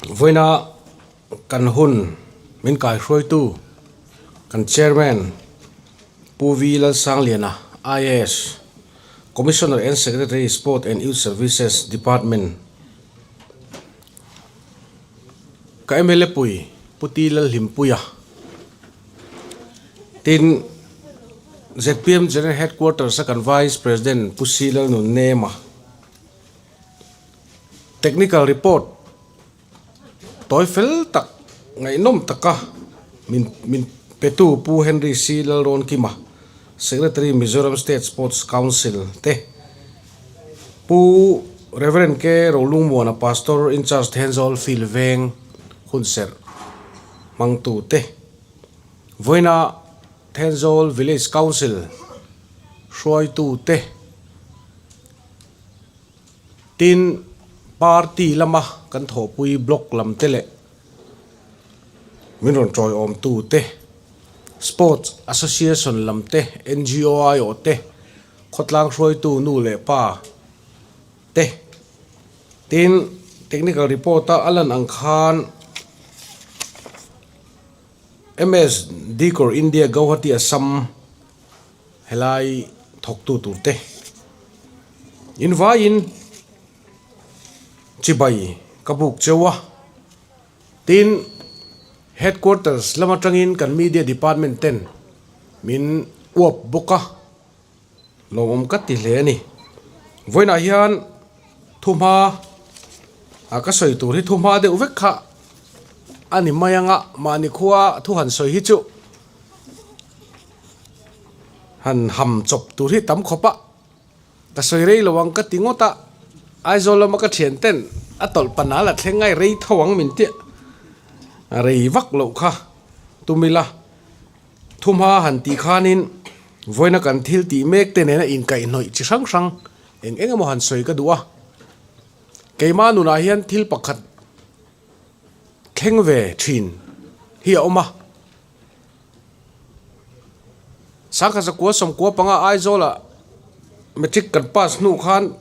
Vawiina kan hun min kaihruaitu kan Chairman Pu V Lalsangliana, IAS, Commissioner and Secretary Sport and Youth Services Department, ka mla pui Pu T Lalhlimpuia, tin zpm General Headquarters a kan Vice President Pu C Lalnunnema, Technical report tawi fel tak ngaihnawm taka min min petu Pu Henry C Lalrawnkima, Secretary Mizoram State Sports Council te, Pu Rev K Rolungmuana Pastor in charge Thenzawl Field Veng hunserh hmangtu te, vawiina Thenzawl Village Council hruaitu te, Tin, party lama kan thawhpui block lam te leh min rawn tawiawmtu te, sports association lam te, ngo aiawh te, khawtlang hruaitu nu leh pa te. Tin, technical report a a lan ang khan MS Decor India Guwahati Assam Helai thawktu turte invaiin chibai ka buk cheu a, tin headquarters lam atangin kan media department ten min uap bawk a, lawmawm ka ti hle a ni. Vawiinah hian thuhma a ka sawi tur hi thuhma deuh vek kha a ni mai ang a, mahni khua thu han sawi hi chu. Han ham chawp tur hi tam khawp a, ka sawi rei lo ang ka ti ngawt a, Aizawl lama ka thian ten a tawlh panal a thleng ngai rei tho ang min tih a rei vak loh kha tum ila, thumha han tih khanin vawiina kan thil tih mek te nena inkaihhnawih chi hrang hrang eng eng emaw han sawi ka duh a, keimah nunah hian thil pakhat thleng ve thin hi a awm a. Sangkhat zakua sawmkua panga Aizawlah matric kan pass hnu khan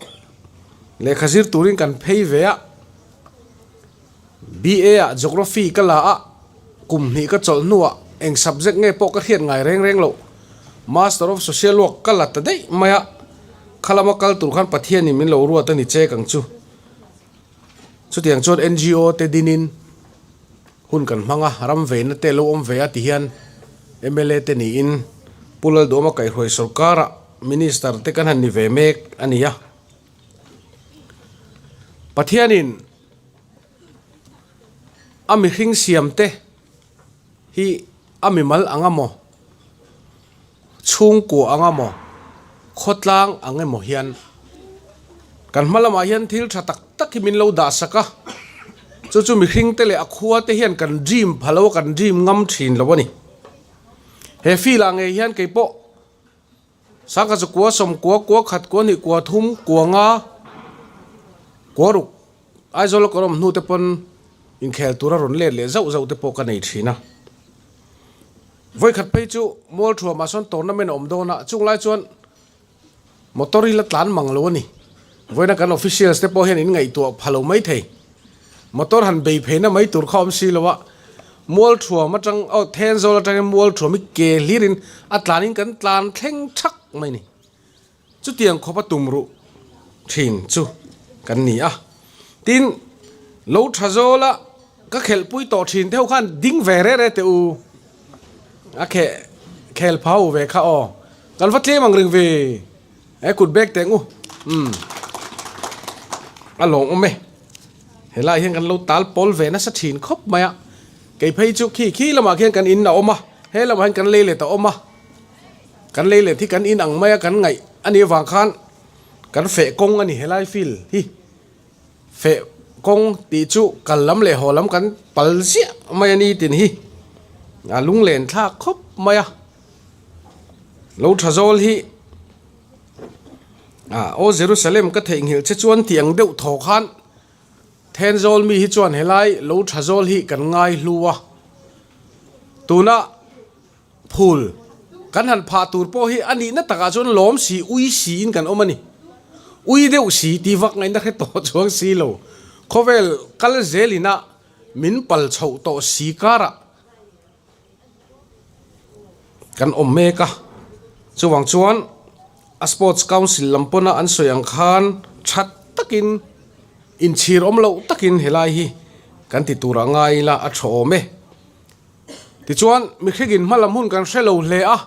lehkha zir turin kan phei ve a, BA ah Geography ka la a, kum hnih ka chawlh hnuah eng subject nge pawh ka hriat ngai reng reng loh, Master of Social Work ka la ta daih mai a, khalama kal tur khan Pathianin min lo ruat a ni chek ang chu. Chutiang chuan ngo te dinin hun kan hmang a, ram veina te lo awm ve a ti hian mla te niin Pu Lalduhawma kaihhruai sorkara Minister te kan han ni ve mek a ni a. Pathianin a mihring siam te hi a mimal ang emaw, chhungkua ang emaw, khawtlang ang emaw hian kan hma lamah hian thil tha tak tak hi min lo dah sak a, chu chu mihring te leh a khua te hian kan dream pha lo a, kan dream ngam thin lo a ni. He field ah ngei hian kei pawh sangkhat chu kua sawmkua, kua khat, kua hnih, kua thum, kua nga, kua ruk Aizawl a kawr awm hnu te pawn inkhel tura rawn let leh zauh zauh te pawh ka nei thin a. Vawikhat phei chu Mualthuamah sawn tournament a awm dawn a, chung lai chuan motor hi la tlan mang lo a ni. Vawiina kan officials te pawh hian in ngaihtuah pha lo mai thei. Motor han bei pheina mai tur kha awm si lo a, Mualthuam atang aw Thenzawl atangin Mualthuam hi ke hlirin a tlanin kan tlan thleng thak mai a ni. Chutiang khawpa tum ruh thin chu kan ni a. Tin, lo tha zawla ka khelhpui tawh thin te ho khan ding ve re re teh u. A kheh khel phau ve kha aw. Kan va tlem ang ring ve. He kut bek teh ngu. Umm. A lawng awm e. Helai hian kan lo tal pawl ve nasa thin khawp mai a. Kei phei chu khi khi lamah khian kan in a awm a. He lamah hian kan lei let a awm a. Kan lei let hi kan in ang mai a kan ngaih a nih avang khan kan feh kawng a ni helai field hi feh kawng tih chu kal lam leh haw lam kan pal ziah mai a ni tin hi a lunglen thlak khawp mai a lo tha zawl hi ah aw Jerusalem ka theihnghilh che chuan tih ang deuh thaw khan Thenzawl mi hi chuan helai lo tha zawl hi kan ngai hlu a tuna. Phul kan han phah tur pawh hi a nihna takah chuan lawm si, ui siin kan awm a ni. Ui deuh si tih vak ngaihna hre tawh chuang si lo. Khawvel kal zelina. min pal chhoh tawh si karah kan awm mek a. Chuvang chuan a Sports Council lam pawna an sawi ang khan tha takin inchhir awm loh takin helai hi kan ti tur a ngai ila a tha awm e. Tichuan mihringin hmalam hun kan hre lo hle a.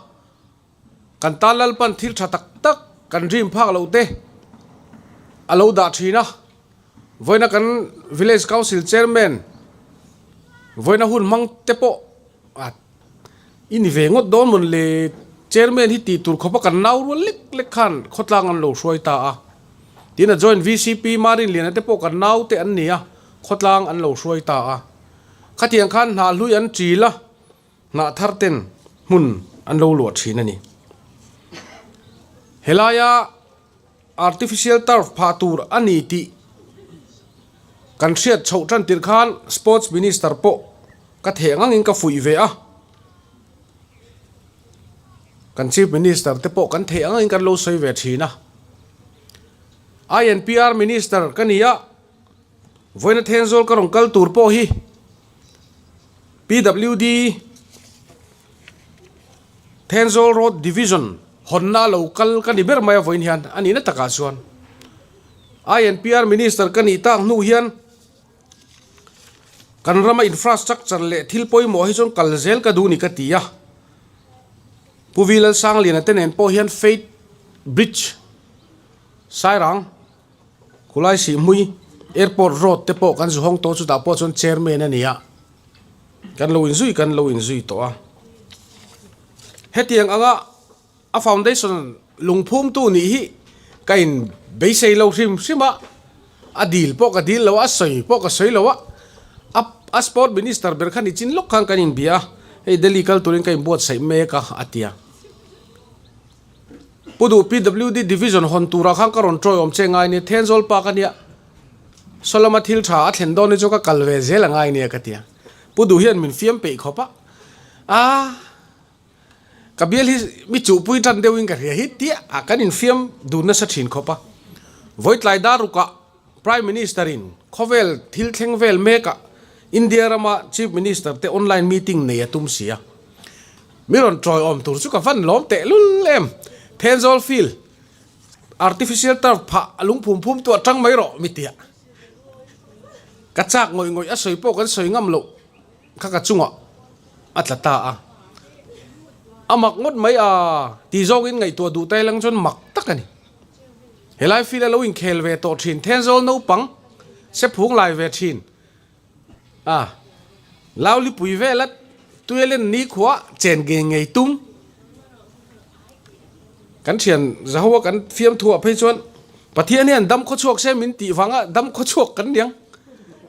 Kan tan Lalpan thil tha tak tak kan dream phak loh te a lo dah thin a, vawiina kan Village Council Chairman vawiina hun hmang te pawh a i ni ve ngawt dawn mawn le, Chairman hi tih tur khawpa kan nau rual lek lek khan khawtlang an lo hruai ta a, tin a Joint VCP Marinliana te pawh kan nau te an ni a, khawtlang an lo hruai ta a, khatiang khan hnah hlui an ṭil a. Hnah thar ten hmun an lo luah thin a ni. Helaia artificial turf phah tur a ni tih kan hriat chhoh tan tirh khan Sports Minister pawh ka theh ngangin ka fuih ve a. Kan Chief Minister te pawh kan theh angin kan lo sawi ve thin a. INPR Minister ka ni a, vawiina Thenzawl ka rawn kal tur pawh hi PWD Thenzawl Road Division hawnna a lo kal ka ni ber mai a vawiin hian a nihna takah chuan INPR Minister ka nih tak hnu hian kan rama infrastructure leh thil pawimawh hi chuan kal zel ka duh ni ka ti a. Pu V Lalsangliana te nen pawh hian Faith Bridge Sairang Khulai Sihhmui Airport Road te pawh kan zu hawng tawh chutah pawh chuan Chairman a ni a, kan lo inzui kan lo inzui tawh a. Hetiang anga a foundation lungphumtu nih hi ka in beisei lo hrim hrim a, a dil pawh ka dil lo a, a sawi pawh ka sawi lo a, a a Sport Minister ber kha nichin lawk khan kan inbia a, hei Delhi kal turin ka inbuatsaih mek a, a ti a. Pu Duh PWD Division hawn turah khan ka rawn tawiawm che ngai nia, Thenzawl pa ka nia, saw lama thil tha a thlen dawn hi chu ka kal ve zel a ngai nia ka ti a. Pu Duh hian min fiam peih khawp a, a ka bial hi mi chuhpui tan deuhin ka hria hi tia a kan infiam dun nasa thin khawp a. Vawitlai dar rukah Prime Minister in khawvel thil thleng vel mekah India rama Chief Minister te online meeting nei a tum si a. Mi rawn tawiawm tur chu ka van lawm teh lul em. Thenzawl field artificial turf phah a lung phum phum tu a tang mai rawh mi tia. Ka chak ngawih ngawih a sawi pawh kan sawi ngam loh kha ka chungah a tla ta a. A mak ngawt mai a ti zawngin ngaihtuah duh tai lang chuan mak tak a ni. Helai field a lo inkhel ve tawh thin Thenzawl naupang se phung lai ve thin a, Laulipui vela tuilen nikhua chen ngei ngei tum kan thian Zahoa kan fiamthuah phei chuan Pathian hian dam khawchhuak se min tih vanga dam khawchhuak kan niang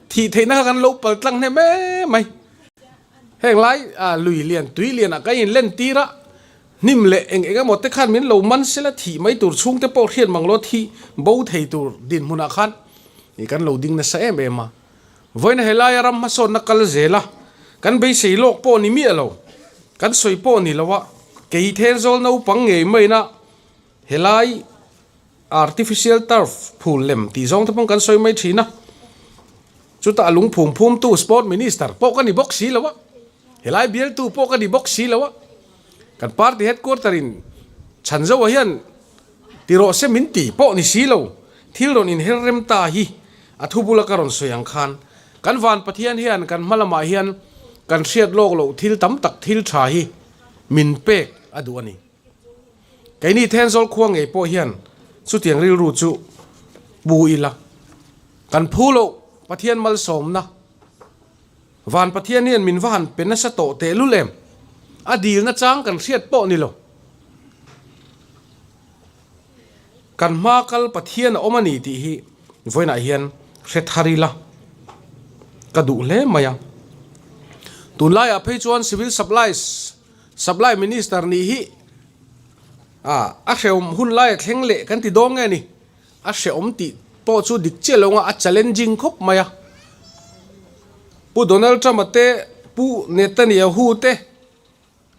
thih theihna kha kan lo pal tlang hnem em mai. Heng lai lui lian tui lianah kan inlen tir a. Hnim leh eng eng emaw te khan min lo man sela thih mai tur chhungte pawh hriat mang lo thi bo thei tur dinhmunah khan ih kan lo ding nasa em em a. Vawiina helaia ram hmasawnna kal zel a, kan beisei lawk pawh ni miah lo, kan sawi pawh ni lo a, kei Thenzawl naupang ngei maina helai artificial turf phul lem tih zawng te pawh kan sawi mai thin a, chutah a lungphum phumtu sport minister pawh ka ni bawk si lo a. Helai bialtu pawh ka ni bawk si lo a, kan party headquarter in Chhanzoa hian ti rawh se min ti pawh ni si lo, thil rawn inher rem ta hi a thu bula ka rawn sawi ang khan kan van Pathian hian kan hma lamah hian kan hriat lawk loh thil tam tak thil tha hi min pek a duh a ni. Keini Thenzawl khua ngei pawh hian chutiang rilru chu pu ila kan phu loh Pathian malsawmna, Van Pathian hian min va han pe nasa tawh tehlul em? A dilna chang kan hriat pawh ni lo. Kan hma kal Pathian a awm a ni tih hi vawiinah hian hre thar ila ka duh hle mai a. Tunlaiah phei chuan Civil Supplies Supply Minister nih hi a hrehawm hun laia thleng leh kan ti dawn nge ni? A hrehawm tih pawh chu dik chiah lo anga a challenging khawp mai a. Pu Donald Trump-a te, Pu Netanyahu te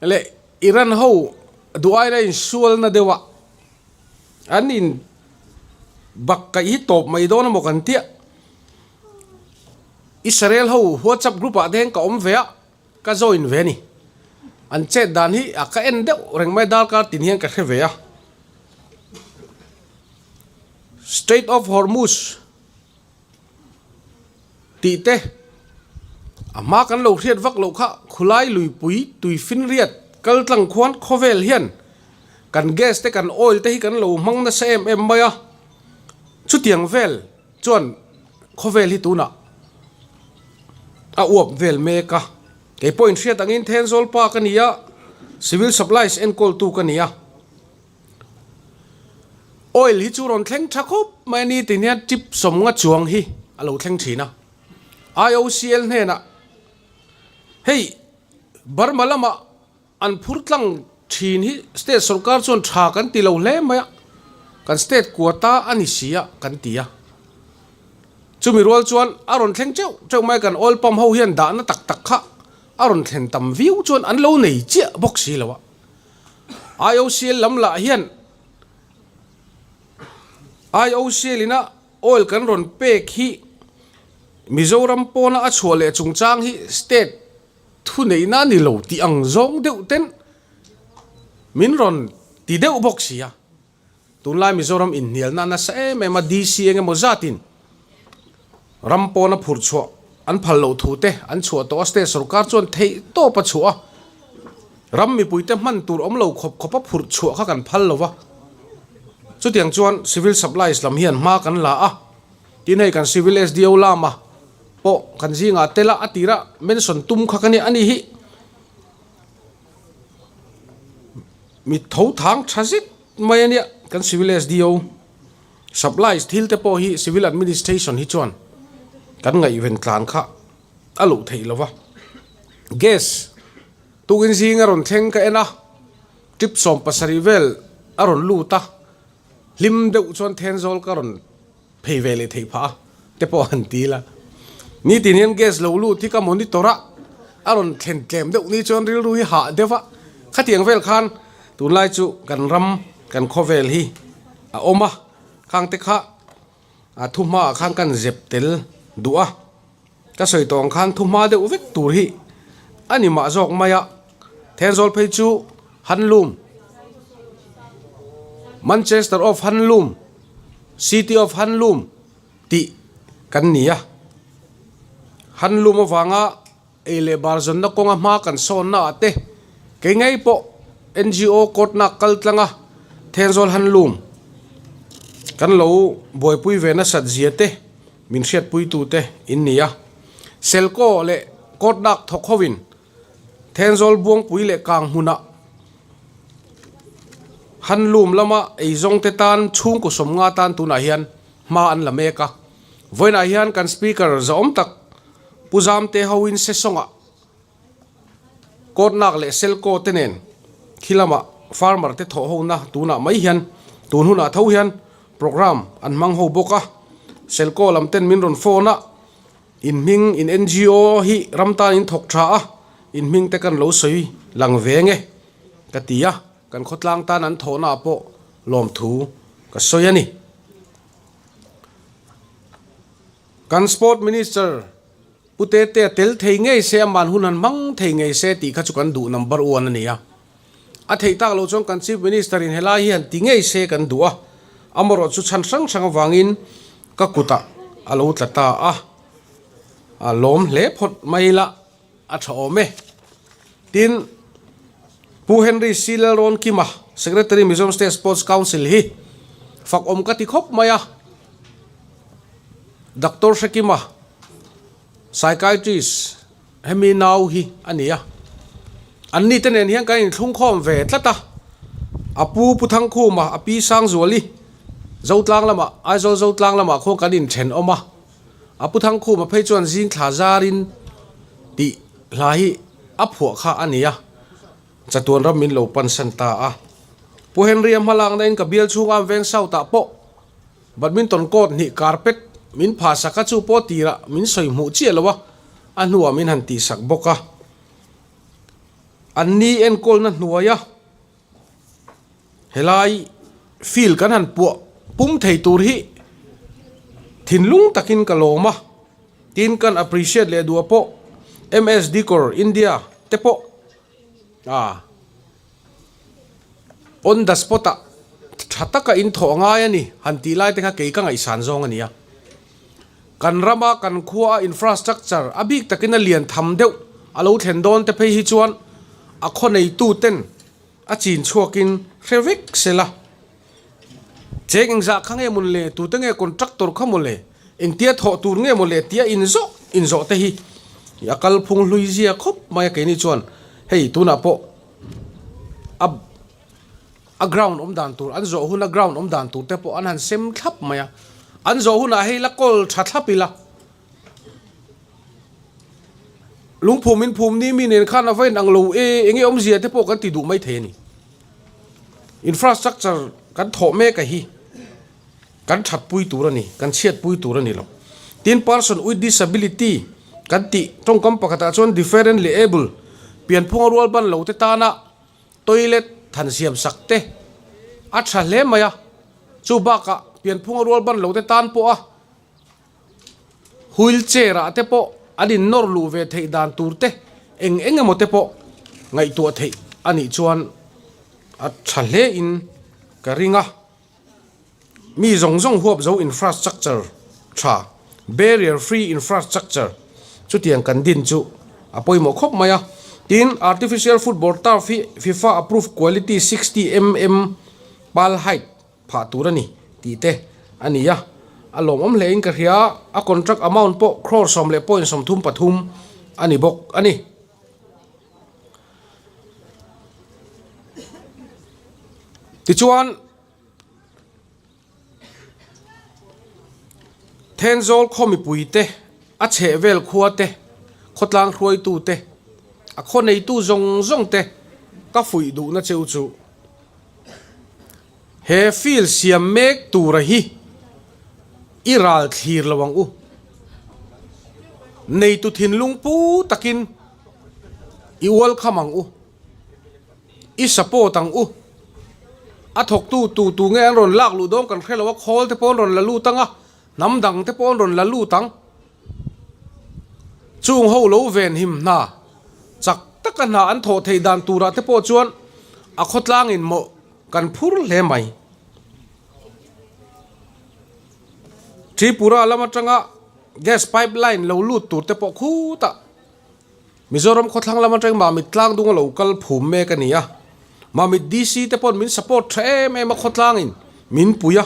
leh Iran ho duh aina insualna deuh a an in bak kaih hi tawp mai dawn emaw kan tiah. Israel ho WhatsApp group ah te hian ka awm ve a, ka join ve a ni. An chet dan hi a ka en deuh reng mai darkar tin hian ka hre ve a. Strait of Hormuz tih te a hma kan lo hriat vak loh kha khulai luipui tuifinriat kal tlang khuan khawvel hian kan gas te kan oil te hi kan lo hmang nasa em em mai a, chutiang vel chuan khawvel hi tunah a uap vel mek a, kei pawh inhriat angin Thenzawl pa ka ni a, Civil Supplies enkawltu ka ni a. Oil hi chu rawn thleng tha khawp mai a ni tih hian tip sawmnga chuang hi a lo thleng thin a. IOCL hnenah hei Burma lamah an phur tlang thin hi state sorkar chuan tha kan ti lo hle mai a, kan state quota a ni si a kan ti a. Chumi rual chuan a rawn thleng teuh teuh mai kan oil pump ho hian dahna tak tak kha a rawn thlen tam viau chuan an lo nei chiah bawk si lo a. IOCL lam lah hian IOCL ina oil kan rawn pek hi Mizoram pawna a chhuah leh chungchang hi state thuneihna a ni lo tih ang zawng deuh ten min rawn ti deuh bawk si a. Tunlai Mizoram inhnialna nasa em em a, DC eng emaw zatin ram pawna phurh chhuah an phal loh thu te an chhuah tawh a, state sorkar chuan theih tawp a chhuah a, ram mipuite hman tur awm lo khawp khawpa phurh chhuah kha kan phal lo va, chutiang chuan civil supplies lam hian hma kan la a, tin hei kan civil SDO lama pawh kan zingah tel a, a tira mention tum kha ka nia a ni hi. Mi tho thang tha zet mai a nia kan civil SDO supplies thil te pawh hi civil administration hi chuan kan ngaihven tlan kha a luh theih lo va gas tukin zing a rawn thleng ka en a trip 70 vel a rawn lut a hlim deuh chuan Thenzawl ka rawn phei ve leh theih phah a te pawh han ti ila. Nitin hian gas lo lut hi ka monitor a, a rawn thlen tlem deuh ni chuan rilru hi hah deuh a, khatiang vel khan tunlai chu kan ram kan khawvel hi a awm a, khang te kha a thuhma ah khan kan zep tel duh a, ka sawi tawh ang khan thuhma deuh vek tur hi a ni mah zawk mai a, Thenzawl phei chu Handloom, Manchester of Handloom. City of Handloom tih kan ni a, Handloom avanga ei leh bar zawnna kawnga hma kan sawnna ah te kei ngei pawh NGO court-na kal tlanga Thenzawl Handloom kan lo buaipui ve nasat zia te min hriatpuitu te in ni a. Selkaw leh court-nak thawk hovin Thenzawl Buangpui leh Kang hmunah Handloom lama eizawngte tan chhungkaw sawmnga tan tunah hian hma an la mek a. Vawiinah hian kan Speaker zahawm tak Pu Zamte hoin Sesawngah Kawtnak leh Selkaw te nen khi lama farmer te thawh hona tunah mai hian tun hunah tho hian programme an hmang ho bawk a. Selkaw lam ten min rawn phone a. In hming in NGO hi ram tan in thawk tha a, in hming te kan lo sawi lang ve nge ka ti a, kan khawtlang tan an thawhna ah pawh lawmthu ka sawi a ni. Kan Sport Minister Pu Tetea tel thei ngei se aman hun han hmang thei ngei se tih kha chu kan duh number one a ni a. A theih tak loh chuan kan Chief Minister in helai hi han ti ngei se kan duh a, amarawh chu chhan hrang hrang avangin ka kutah a lo tla ta a, a lawm hle phawt mai la a tha awm e. Tin, Pu Henry C. Lalrawnkima, Secretary Mizoram State Sports Council hi fak awm ka ti khawp mai a, Doctor Hrekima, Psychiatrist, Hemi nau hi a ni a, an ni te nen hian kan inthlungkhawm ve tlat a, a pu Pu Thangkhuma, a pi Sangzuali, Zotlang lamah, Aizawl Zotlang lamah khuan kan inthenawm a, a Pu Thangkhuma phei chuan zing thla zarin tih hla hi a phuah kha a ni a, chatuan ram min lo pansan ta a. Pu Henry-a hmalakna in ka bial chhunga an veng South ah pawh Badminton court hnih carpet min phah sak a chu pawh tirah min sawi hmuh chiah lo a, a hnuah min han tih sak bawk a. An ni enkawlna hnuaia helai field kan han puah pum thei tur hi thinlung takin ka lawm a. Tin kan appreciate leh duh ah pawh MS Decor India te pawh ah on the spot ah tha taka in thawh ngai a ni han tih lai te kha kei ka ngaihsan zawng a ni a. Kan rama kan khua a infrastructure a bik takin a lian tham deuh a lo thlen dawn te phei hi chuan a khaw neitu ten a chin chhuakin hre vek sela. Cheng engzah kha nge mawn le, tute nge contractor kha maw le, engtia thawh tur nge maw le tia inzawh inzawh te hi a kalphung hlui zia khawp mai a keini chuan hei tunah pawh a a ground awm dan tur an zawh huna ground awm dan tur te pawh an han sem thlap mai a, an zawh hunah hei la kawl tha thlap ila lungphum in phum ni mi nen khan a va inang lo e enge awmzia te pawh kan ti duh mai thei a ni. Infrastructure kan thawh mek a hi kan thatpui tur a ni, kan chhiatpui tur a ni lo. Tin, person with disability kan tih tawngkam pakhatah chuan differently able, pianphunga rual ban lo te tana toilet than siam sak te a tha hle mai a, chu bakah pianphunga rual ban lo te tan pawha Wheel chair ah te pawh an in nawr luh ve theih dan tur te eng eng emaw te pawh ngaihtuah theih a nih chuan a tha hle in ka ring a. Mi zawng zawng huap zo infrastructure tha, barrier free infrastructure chutiang kan din chu a pawimawh khawp mai a. Tin, artificial football turf hi FIFA approved quality 60 mm pal height phah tur a ni tih te a ni a, a lawmawm hle in ka hria, a contract amount pawh crore 10 leh point 33 a ni bawk a ni. Tichuan Thenzawl khaw mipui te, a chhehvel khua te, khawtlang hruaitu te, a khaw neitu zawng zawng te ka fuih duhna cheu chu He field siam mek tura hi i ral thlir lo ang u. Neitu thinlung pu takin i welcome ang u. I support ang u. A thawktu tu tu nge an rawn lak luh dawn kan hre lo a, khawl te pawh an rawn la lut ang a, hnam dang te pawh an rawn la lut ang. Chung ho lo venhim hna chak taka hna an thawh theih dan turah te pawh chuan a khawtlangin mawh kan phur hle mai. Tripura lam atanga gas pipeline lo lut tur te pawh khutah Mizoram khawthlang lam atang Mamit tlang dung a lo kal phum mek a ni a. Mamit DC te paw'n min support tha em em a khawtlangin min pui a,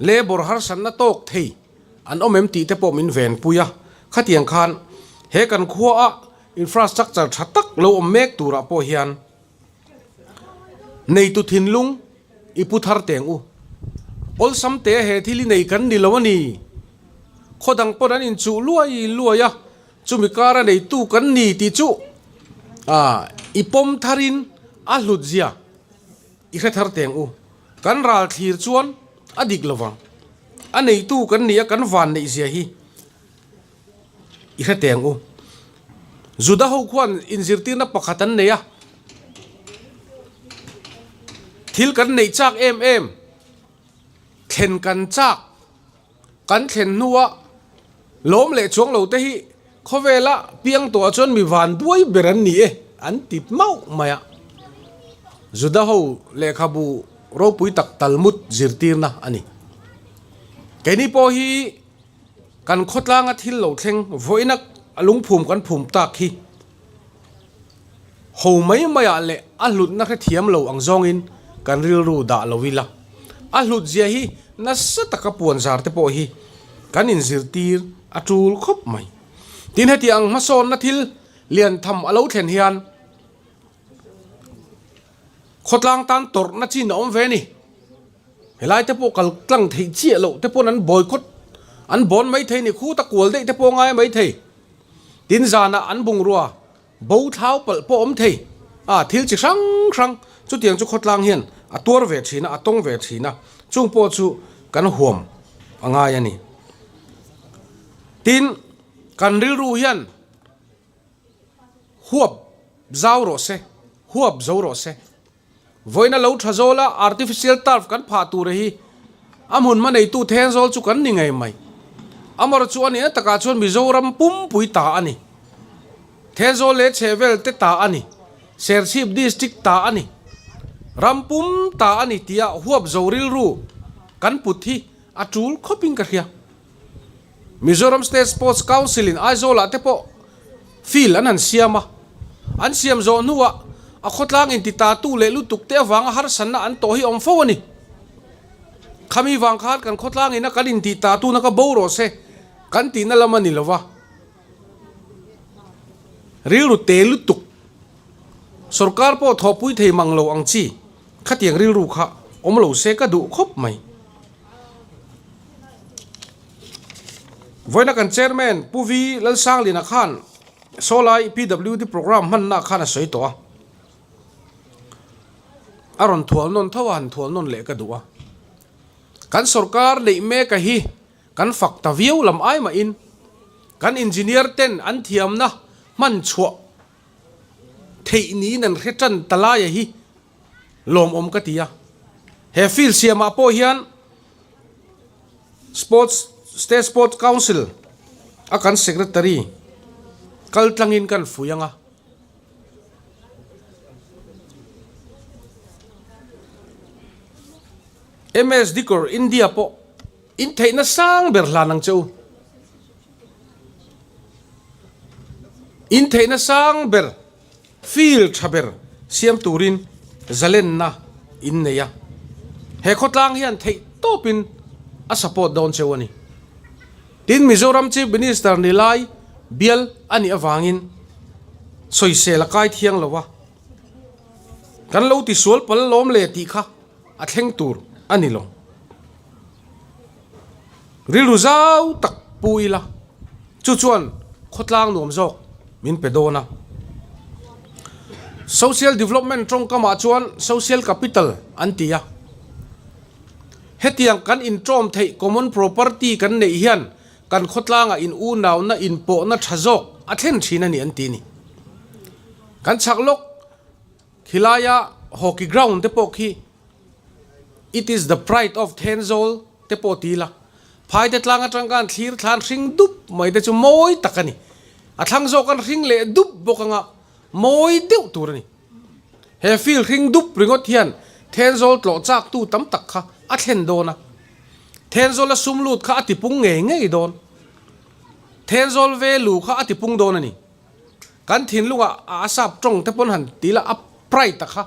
labour harsatna tawk thei. An awm em tih te pawh min venpui a, khatiang khan he kan khua a infrastructure tha tak lo awm mek turah pawh hian neitu thinlung i pu thar teng u. Awlsam te he thil i nei kan ni lo a ni. Khaw dang pawn an inchuh luai luai a, chumi kara neitu kan ni tih chu i pawm tharin a hlut zia I hre thar teng u. Kan ral thlir chuan a dik lo vang. A neitu kan nih a kan van neih zia hi i hre teng u. Juda ho khuan inzirtirna pakhat an nei a. Thil kan neih chak em em, thlen kan chak. Kan thlen hnua lawm leh chuang lo te hi khawvela piang tawhah chuan mi van duai ber an ni e an ti mauh mai a. Juda ho lehkhabu ropui tak Talmud zirtirna a ni. Keini pawh hi kan khawtlanga thil lo thleng vawiina a lungphum kan phum tak hi Ho mai maiah leh a hlutna hrethiam lo ang zawngin kan rilru dah lo ila. A hlutzia hi nasa taka puanzar te pawh hi kan inzirtir a tul khawp mai. Tin heti ang hmasawnna thil lian tham a lo thlen hian khawtlang tan tawrhna chin a awm ve a ni. Helai te pawh kal tlang theih chiah loh te pawn an boycott an bawn mai thei a ni. Khuta kual daih te pawh a ngai mai thei. Tin zanah an bungrua Bo thlau palh pawh awm thei a, thil chi hrang hrang chutiang chu khawtlang hian a tuar ve thin a, a tawng ve thin a, chung pawh chu kan huam a ngai a ni. Tin, kan rilru hian huap zau rawh se, huap zo rawh se. Vawiina lo tha zawla artificial turf kan phah tur hi a hmun hma neitu then zawl chu kan ni ngei mai. Amarawh chu a nihna takah chuan Mizoram pumpui ta a ni. Thenzawl leh chhehvel te ta a ni. Serchhip District ta a ni. Ram pum ta a ni tia huap zo rilru kan put hi a tul khawpin ka hria. Mizoram State Sports Council in Aizawl ah te pawh field an han siam a, an siam zawh hnuah a khawtlang inti ta tu leh lutuk te avanga harsatna an tawh hi awm fo a ni. Khami vang khan kan khawtlang ina kan intih ta tuna ka bo rawh se kan tihna lam a ni lo va. Rilru te lutuk sorkar pawh thawhpui thei mang lo ang chi khatiang rilru kha awm lo se ka duh khawp mai. Vawiina kan Chairman Pu V Lalsanglina khan Sawlai PWD programme hmanna khan a sawi tawh a, a rawn thual nawn tho a, han thual nawn leh ka duh a. Kan sorkar neih mek a hi kan fak ta viau lam ai mahin kan engineer ten an thiamna hman chhuah theih niin an hre tan ta laia hi lawmawm ka ti a. He field siamah pawh hian Sports State Sports Council a kan Secretary kal tlangin kan fui ang a. MS Dikawr India pawh in theihna sang ber hlan ang che u. In theihna sang ber Field tha ber siam turin zalenna in nei a, he khawtlang hian theih tawpin a support dawn cheu a ni. Tin, Mizoram Chief Minister ni lai bial a nih avangin sawisel a kai thiang lo a, kan lo tisual pal lawm le tih kha a thleng tur a ni lo. Rilru zau tak pu ila, chu chuan khawtlang nuam zawk min pe dawn a. Social development tawngkamah chuan social capital an ti a. Hetiang kan intawm theih common property kan neih hian kan khawtlangah in unauna inpawhna tha zawk a thlen thin a ni an ti a ni. Kan chhak lawk khilaia hockey ground te pawh khi It is the pride of Thenzawl te pawh ti ila, phaite tlang atang khan thlir thlan hring dup mai te chu mawi tak a ni. A thlang zawk an hring leh dup bawk anga mawi deuh tur a ni. He field hring dup ringawt hian Thenzawl tlawh chak tu tam tak kha a thlen dawn a. Thenzawl a sum lut kha a tipung ngei ngei dawn. Thenzawl value kha a tipung dawn a ni. Kan thinlungah a sap tawng te pawn han ti ila a pride a kha.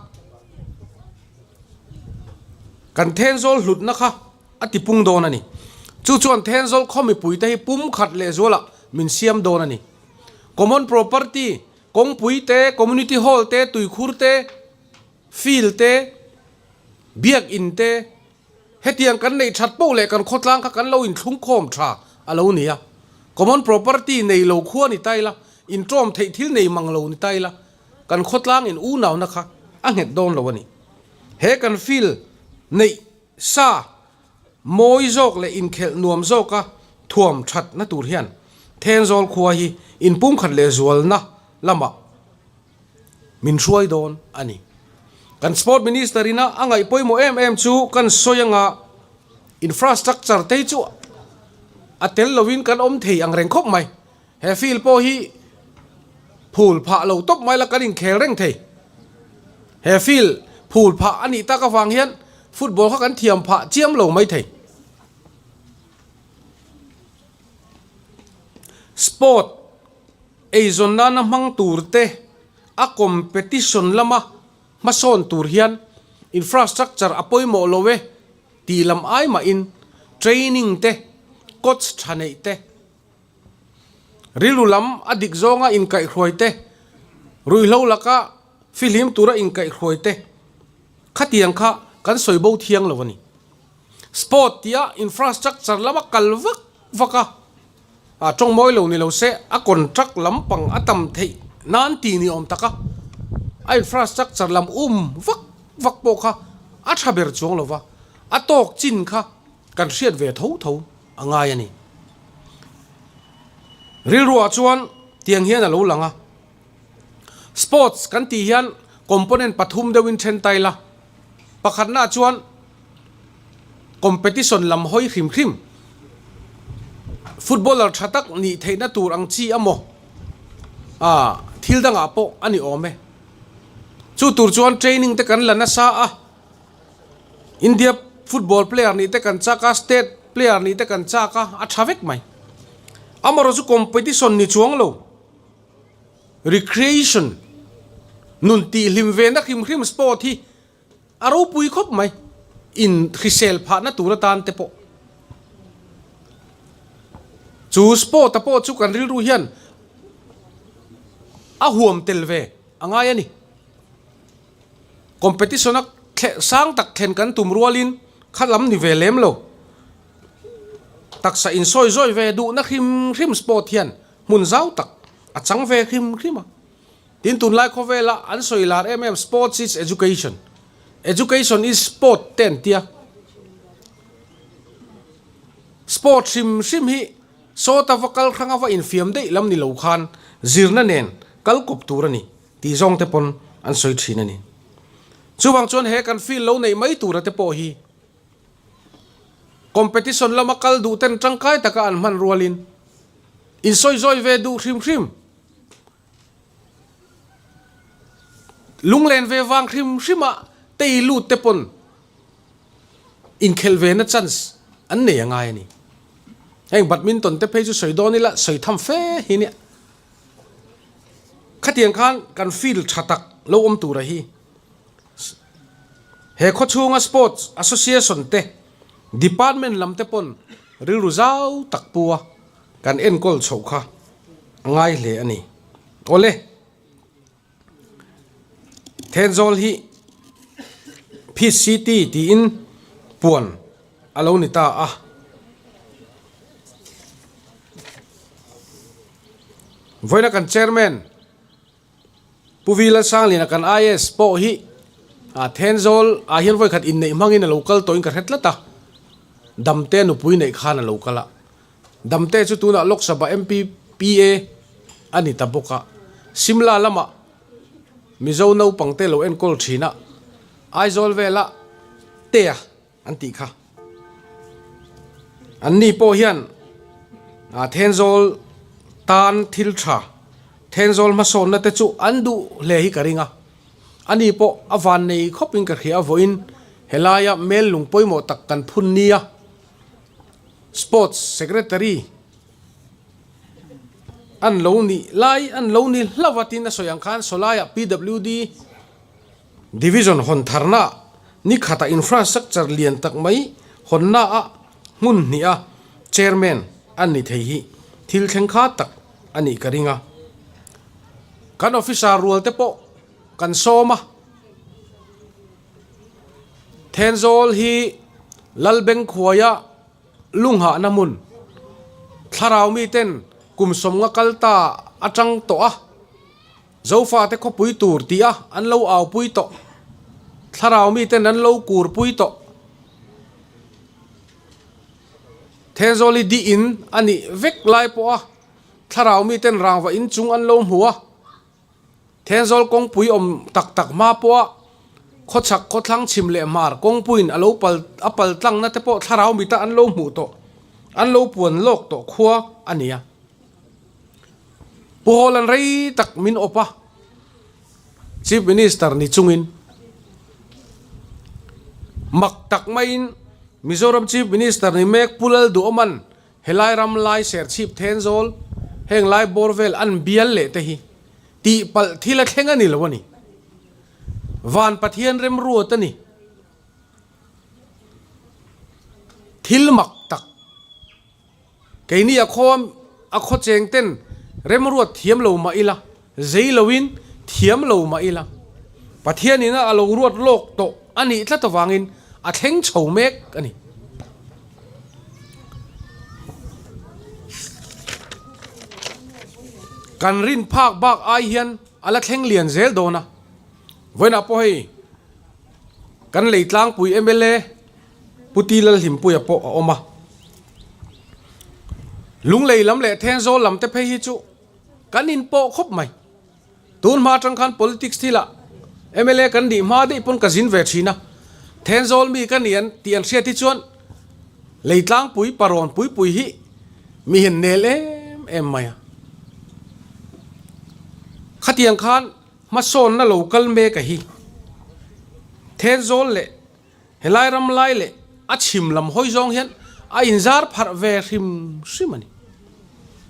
Kan Thenzawl hlutna kha a ti pung dawn a ni. Chu chuan Thenzawl khaw mipuite hi pum khat lehzualah min siam dawn a ni. Common property, kawngpui te, community hall te, tuikhur te, field te, biak in te, hetiang kan neih that poh leh kan khawtlang kha kan lo inthlungkhawm tha a lo ni a. Common property nei lo khua ni ta ila, intawm theih thil nei mang lo ni ta ila, Kan khawtlang in unauna kha a nghet dawn lo a ni. He kan field neih sa mawi zawk leh inkhelh nuam zawka thuam thatna tur hian Thenzawl khua hi inpumkhat leh zualna lamah min hruai dawn a ni. Kan Sport Minister ina a ngaih pawimawh em em chu kan sawi anga infrastructure te hi chu a tel lovin kan awm thei ang reng khawp mai. He field pawh hi phul phah lo tawp mai la kan inkhel reng thei. He field phul phah a nih tak avang hian football kha kan thiam phah chiam lo mai thei. Sport eizawn nana hmang tur te a competition lama hmasawn tur hian infrastructure a pawimawh lo e tih lam ai mahin training te, coach tha neih te, Rilru lam a dik zawnga inkaihhruai te, ruihhlo laka fihlim tura inkaihhruai te khatiang kha kan sawi bo thiang lo a ni. Sport tia infrastructure lama kal vak vak a, a tawng mawi lo ni lo se a contract lampang a tam theih nan ti ni awm taka a infrastructure lam um vak vak pawh kha a tha ber chuang lo va, a tawk chin kha kan hriat ve tho tho. a ngai a ni. Rilruah chuan tiang hian a lo lang a, Sports kan tih hian component pathum deuhin then ta ila, pakhatnaah chuan competition lam hawi hrim hrim, Footballer tha tak nih theihna tur ang chi amaw ah thil dangah pawh a ni awm e. Chu tur chuan training te kan la nasa a, India football player nih te kan chak a, state player nih te kan chak a, a tha vek mai. Amaherawhchu chu competition ni chuang lo, recreation, nun tihhlim ve na hrim hrim sport hi A ropui khawp mai, in hrisel phahna tur atan te pawh. Chu sport a pawh chu kan rilru hian a huam tel ve a ngai a ni. Competition a sang tak thlen kan tum rualin kha lam ni ve lem lo. Taksa insawi zawi ve duhna hrim hrim sport hian hmun zau tak a chang ve hrim hrim a. Tin, tunlai khawvela an sawi lar em em sports is education, education is sport te an tia. Sport hrim hrim hi sawta va kal hranga va infiam daih lam ni lo khan zirna nen kal kawp tur a ni tih zawng te pawn an sawi thin a ni. Chuvang chuan he kan field lo neih mai tura te pawh hi competition lama kal duh ten tangkai taka an hman rualin insawi zawi ve duh hrim hrim. Lunglen ve vang hrim hrima tei lut te pawn inkhelh ve na chance an nei a ngai a ni. Heng badminton te phei chu sawi dawn ila sawi tham fe hi nia. Khatiang khan kan field tha tak lo awm tura hi he khawchhunga sports association te department lam te pawn rilru zau tak pu a. Kan enkawl chhoh kha a ngai hle a ni. Awle, Thenzawl hi Peace City tiin puan a lo ni ta a. Vawiina kan Chairman Pu Vi Lalsangliana kan IAS pawh hi Thenzawl ah hian vawikhat inneih hmangin a lo kal tawhin ka hre tlat a, Damte nupui neih khan a lo kal a. Damte chu tunah Lok Sabha MP PA a ni ta bawk a, Simla lamah Mizo naupangte lo enkawl thin a, Aizawl vela Tea an tih kha. An ni pawh hian Thenzawl tan thil tha, Thenzawl hmasawnna te chu an duh hle hi ka ring a. A ni pawh a van nei khawpin ka hria vawiin helaia mel lung pawimawh tak kan phun nia Sports Secretary an lo nih lai an lo ni hlauh a tin a sawi ang khan sawlaiah PWD Division hawn tharna ni khatah infrastructure lian tak mai hawnna ah hmun hnih a chairman a ni thei hi thil thleng kha tak a nih ka ring a. Kan officer rual te pawh kan sawm a. Thenzawl hi Lalbengkhuaia lunghahna hmun thlarau miten kum sawmnga kal ta atang tawh a. Zofate khawpui tur tih a an lo aupui tawh. Thlarau miten an lo kurpui tawh. Thenzawli di in a nih vek lai pawh a thlarau miten rangva in chung an lo hmu a. Thenzawl kawngpui awm tak tak hma pawh a khawchhak khawthlang chhim leh hmar kawngpuiin a lo pal a pal tlangna te pawh thlarau mita an lo hmuh tawh an lo puan lawk tawh khua a ni a. Pu Hawlan rei tak min awp a, Chief Minister ni chungin mak tak maiin Mizoram Chief Minister ni mek Pu Lalduhawman helai ram lai Serchhip Thenzawl heng lai bawr vel an bial leh te hi tihpalh thil a thleng a ni lo a ni. Van Pathian remruat a ni. Thil mak tak. Keini a khaw a khaw cheng ten remruat thiam lo mah ila, zei loin thiam lo mah ila, Pathian ina a lo ruat lawk tawh a nih tlat avangin a thleng chho mek a ni. Kan rin phak bak ai hian a la thleng lian zel dawn a, vawiinah pawh hei kan lei tlangpui mla Pu Ti Lalhlimpuia pawh a awm a. Lunglei lam leh Thenzawl lam te phei hi chu kan inpawh khawp mai. Tun hma atang khan politics thilah mla kan nih hma daih pawn ka zin ve thin a. Thenzawl mi ka ni an tih an hriat hi chuan Leitlangpui parawn puipui hi. Mi hian nel em em mai a. Khatiang khan hmasawnna lo kal mek a hi. Thenzawl leh helai ram lai leh a chhim lam hawi zawng hian a inzar pharh ve hrim hrim a ni.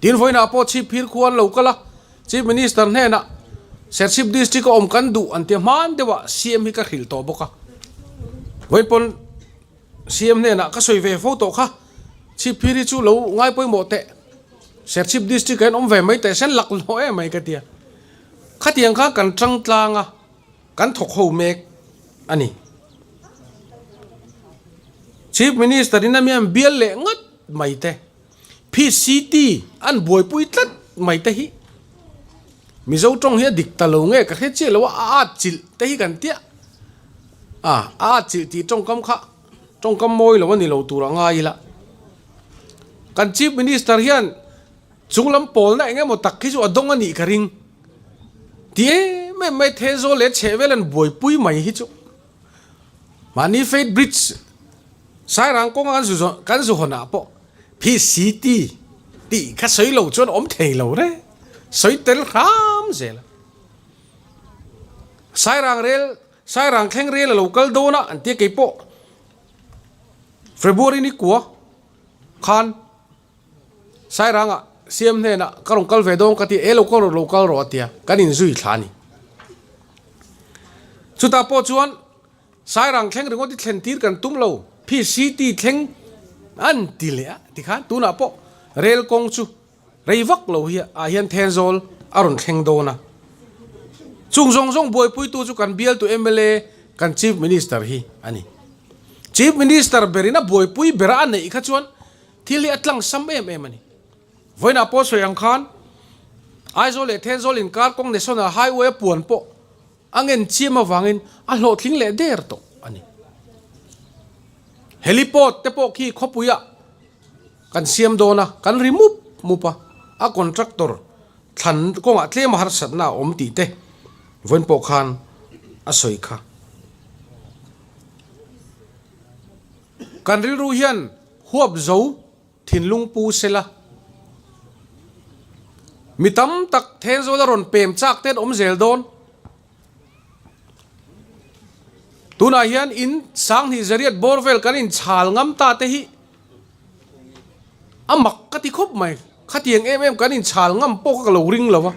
Tin vawiinah pawh Chhipphir khua an lo kal a, Chief Minister hnenah Serchhip District a awm kan duh an ti hman deuhah CM hi ka hrilh tawh bawk a. Vawiin pawn CM hnenah ka sawi ve fo tawh kha, Chhipphir hi chu lo ngai pawimawh teh, Serchhip District ah hian awm ve mai teh sen laklawh em mai ka ti a. Khatiang khan kan tang tlang a. Kan thawk ho mek a ni. Chief Minister in a mi an bial leh ngat mai te, PCT an buaipui tlat mai te hi Mizo tawng hi a dik ta lo nge ka hre chiah lo a, a at chilh te hi kan tiah a, a at chilh tih tawngkam kha tawngkam mawi lo a ni lo tur a ngai ila. Kan Chief Minister hian chunglam pawlna eng emaw tak hi chu a dawng a nih ka ring. Ti em em mai Thenzawl leh chhehvel an buaipui mai hi chu mahni Faith Bridge Sairang kawnga kan zu kan zu hawnah pawh PCT tih kha sawi lo chuan awm thei lo re sawi tel hram zel a. Sairang rel Sairang thleng rel a lo kal dawn a an tia kei pawh February ni kua khan Sairanga siam hnenah ka rawn kal ve dawn ka ti e lo kal rawh lo kal rawh a tia kan inzui thla a ni. Chutah pawh chuan Sairang thleng ringawt i thlen tir kan tum lo PCT thleng an ti leh a tikhan tunah pawh rel kawng chu rei vak lo hi ah hian Thenzawl a rawn thleng dawn a. Chung zawng zawng buaipuitu chu kan bialtu mla kan Chief Minister hi a ni. Chief Minister berin a buaipui bera a neih kha chuan Thil hi a tlang sam em em a ni. Vawiinah pawh sawi ang khan Aizawl leh Thenzawl inkar kawng National Highway a puan pawh a ngen chiam avangin a hlawhtling leh der tawh a ni. Heliport te pawh khi khawpuiah kan siam dawn a, kan ri mup mup a, a contractor thlan kawngah tlema harsatna a awm tih te vawiin pawh khan a sawi kha. Kan rilru hian huap zo thinlung pu sela. Mi tam tak Thenzawl a rawn pem chak te an awm zel dawn. Tunah hian in Sanghnih Zariat bawr vel kan inchhal ngam ta te hi a mak ka ti khawp mai. Khatiang em em kan inchhal ngam pawh kha ka lo ring lo va.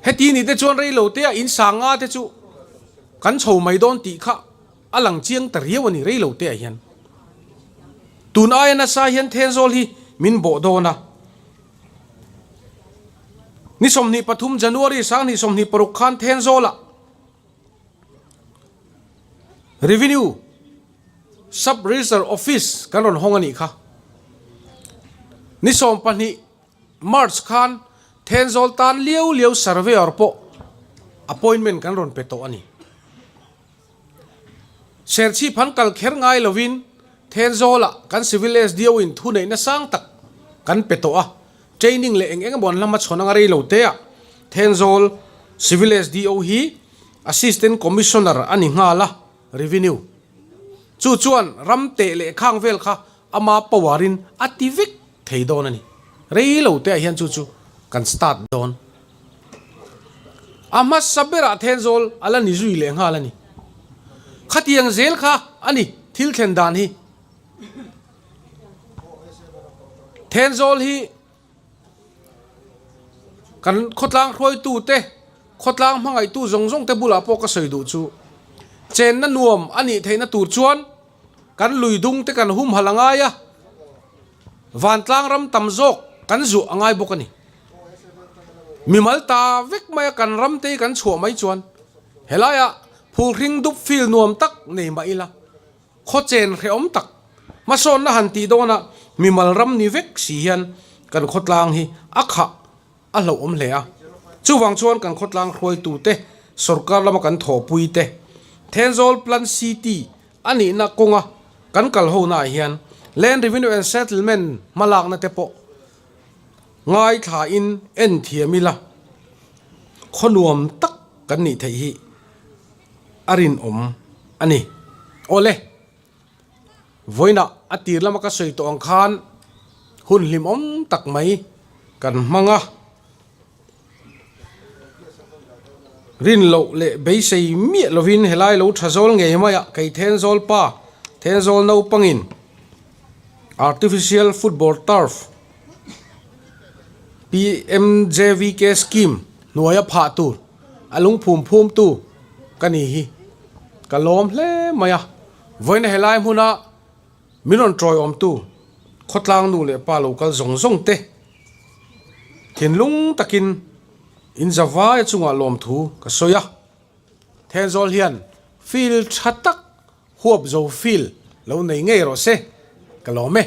Heti ni te chuan rei lo te ah in Sanga te chu kan chho mai dawn tih kha A lang chiang ta riau a ni rei lo te ah hian. Tun aia nasa hian Thenzawl hi min bawh dawn a. Ni 23 January 2026 khan Thenzawl ah Revenue Sub Register Office kan rawn hawng a nih kha. Ni 12 March khan Thenzawl tan liau liau Surveyor pawh appointment kan rawn pe tawh a ni. Serchhip han kal kher ngai lovin Thenzawlah kan Civil SDO in thuneihna sang tak kan pe tawh a, training leh eng eng emaw an hla hmachhawn anga rei lo te ah Thenzawl Civil SDO hi Assistant Commissioner a ni nghal a, Revenue chu chuan ram teh leh khang vel kha ama power in a ti vek thei dawn a ni. Rei lo te ah hian chu chu kan start dawn. A hmasa berah Thenzawl a la ni zui leh nghal a ni. Khatiang zel kha a ni thil thlen dan hi. Thenzawl hi kan khawtlang hruaitu te, khawtlang hmangaihtu zawng zawng te bulah pawh ka sawi duh chu chenna nuam a nih theihna tur chuan kan lui dung te kan humhalh a ngai a, vantlang ram tam zawk kan zuah a ngai bawk a ni. Mimal ta vek maia kan ram te hi kan chhuah mai chuan helaiah phulhring dup feel nuam tak nei mah ila, khawchen hrehawm tak hmasawnna han tih dawnah mimal ram ni vek si hian kan khawtlang hi a khah a hlauhawm hle a. Chuvang chuan kan khawtlang hruaitute, sorkar lama kan thawhpuite, Thenzawl Plan City a nihna kawnga kan kal honaah hian Land Revenue and Settlement hmalakna te pawh Ngaithlain en thiam ila, khaw nuam tak kan nih theih hi a rinawm a ni. Awle, vawiinah a tir lama ka sawi tawh ang khan. Hun hlimawm tak mai kan hmang a. Rin loh leh beisei miah lovin helai lo tha zawl ngei mai a, kei Thenzawl pa, Thenzawl naupangin Artificial Football Turf PMJVK Scheme hnuaia phah tur a lungphum phum tu ka ni hi ka lawm hle mai a. Vawiina helai hmuna Min rawn tawiawmtu khawtlang nu leh pa lo kal zawng zawng te thinlung takin in zavai chungah lawmthu ka sawi a. Thenzawl hian field tha tak huap zo field lo nei ngei rawh se ka lawm e.